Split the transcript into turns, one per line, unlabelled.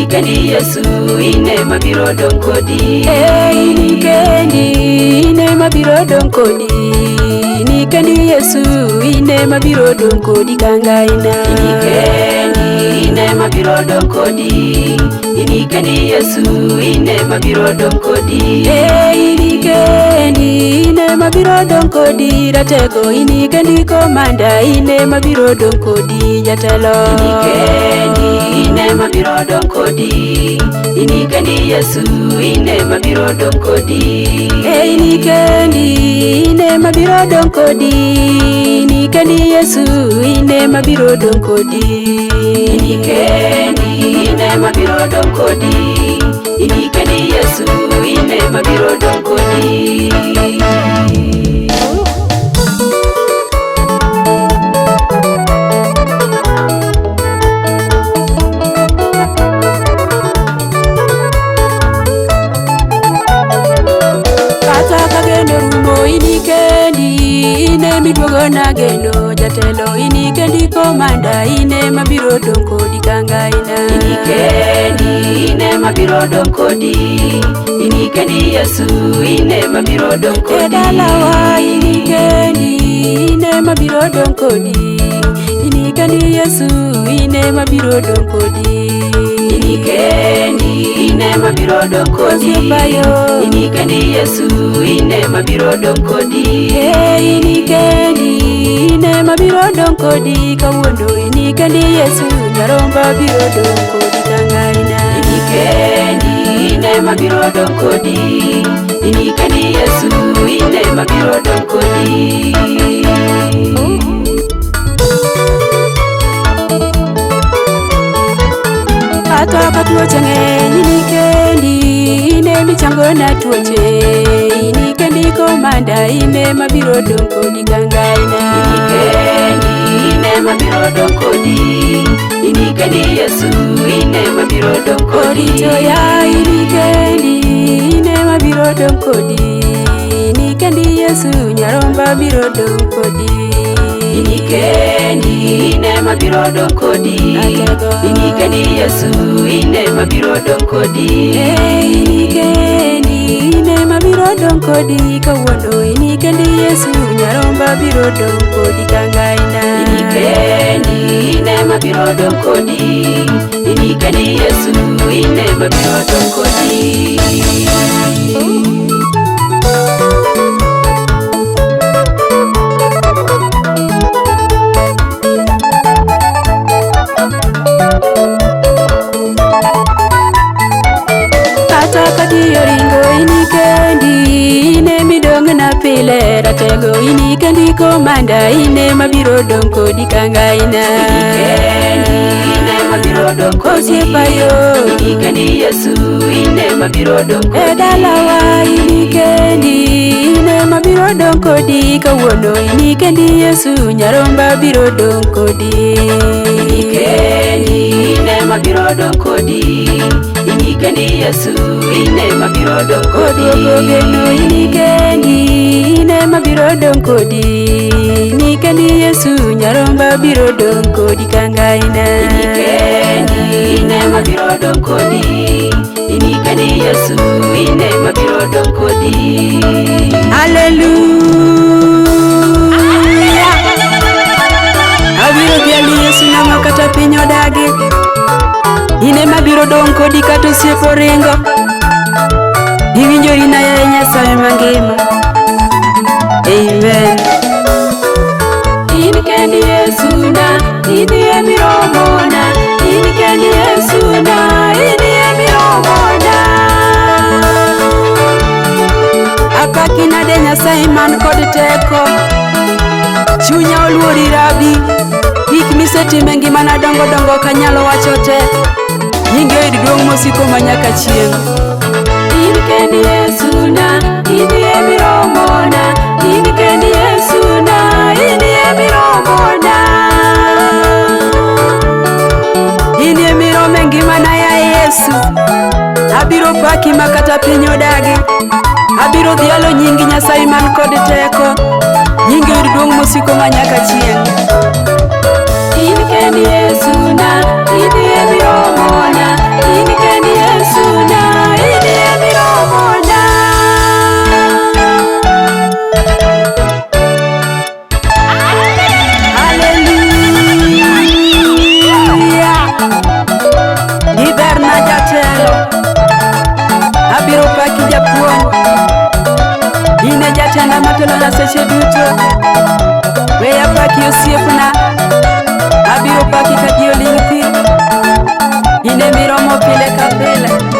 Ini kendi Yesu, ine mabiro dong' kodi.
Eh, ini kendi, ine mabiro dong' kodi. Ini kendi Yesu, ine mabiro dong' kodi kangaina.
Ini kendi, ine mabiro dong' kodi. Ini kendi Yesu, ine mabiro dong' kodi.
Eh, ini kendi, ine mabiro dong' kodi ratego. Ini kendi komanda, ine mabiro dong' kodi jatelo.
Ini kendi, ine mabiro dong' kodi. Ini kendi Yesu, ine mabiro dong' kodi.
Eh, ini kendi, ine mabiro dong' kodi. Ini kendi Yesu, ine mabiro dong' kodi.
Ini kendi, ine mabiro dong' kodi. Ini kendi Yesu, ine mabiro dong' kodi.
Kata ka geno rumo ini kendi, ine miduogo na geno jatelo. Ini kendi komanda, ine mabiro dong' kodi kangaina.
Ini kendi, ine mabiro dong' kodi. Ini kendi Yesu, ine mabiro dong'
E
kodi.
dalawa ini kendi, ine mabiro dong' kodi. Ini kendi Yesu, ine mabiro dong' kodi.
Ini kendi, ine mabiro dong' kodi.
Osiepayo.
Ini kendi Yesu, ine mabiro dong' kodi.
Eh, ini kendi, ine mabiro dong' kodi kawuono. Ini kendi Yesu, nyaromba biro dong' kodi kangaina.
Ini kendi, ine mabiro dong' kodi. Ini kendi Yesu, ine mabiro dong' kodi.
Kata ka tuoche ng'eny, ini kendi, ine michango na tuoche. Ini kendi komanda, ine mabiro dong' kodi kangaina.
Ini kendi, ine mabiro dong' kodi. Ini kendi Yesu, ine mabiro dong' kodi.
Orito ya ini kendi, ine mabiro dong' kodi. Ini kendi Yesu, nyaromba biro dong' kodi.
Ini kendi, ine mabiro dong' kodi.
Atego.
Ini kendi Yesu, ine mabiro dong' kodi.
Eh, ini kendi, ine mabiro dong' kodi kawuono. Ini kendi Yesu, nyaromba biro dong' kodi kangaina.
Ini kendi, ine mabiro dong' kodi. Ini kendi Yesu, ine mabiro dong' kodi.
Kata ka ji oringo ini kendi, ine midong' na pile ratego. Ini kendi komanda, ine mabiro dong' kodi kangaina.
Ini kendi, ine mabiro dong' kodi.
Osiepayo.
Ini kendi Yesu, ine mabiro dong'
E
kodi.
dalawa ini kendi, ine mabiro dong' kodi kawuono. Ini kendi Yesu, nyaromba biro dong' kodi.
Ini kendi, ine mabiro dong' kodi. Ini kendi Yesu, ine mabiro dong' kodi.
Oduogo geno ini kendi, ine mabiro dong' kodi. Ini kendi Yesu, nyaromba biro dong' kodi kangaina.
Ini kendi, ine mabiro dong' kodi. Ini kendi Yesu, ine mabiro dong' kodi.
Haleluya. Abiro dhialo Yesu nama kata piny odagi. In ema biro dong' kodi kata osiep oringo. Iwinjori na yaye Nyasaye mangima. Amen. In kendi Yesu na, in emiromona. In kendi Yesu na, in emiromona. Apaki nade Nyasaye man kod teko. Chunya oluori rabi. Gik misetimo e ngimana dongo dongo ok anyalo wacho te. Nyingi oyud duong' mosiko manyaka chieng'. In kendi Yesu na, in emiromona. In kendi Yesu na, in emiromona. In emirome ngimana yaye Yesu. Abiro paki ma kata piny odagi. Abiro dhialo nying Nyasaye man kod teko. Nyingi oyud duong' mosiko manyaka chieng'. In kendi Yesu na, in emiromona.
In kendi Yesu na, in emiromona.
Haleluya! Iberna jatelo, abiro paki japuonj. In e jatenda matelona seche duto. Weya paki osiepna, abiro paki ka ji oling' thi. In e miromo pile ka pile.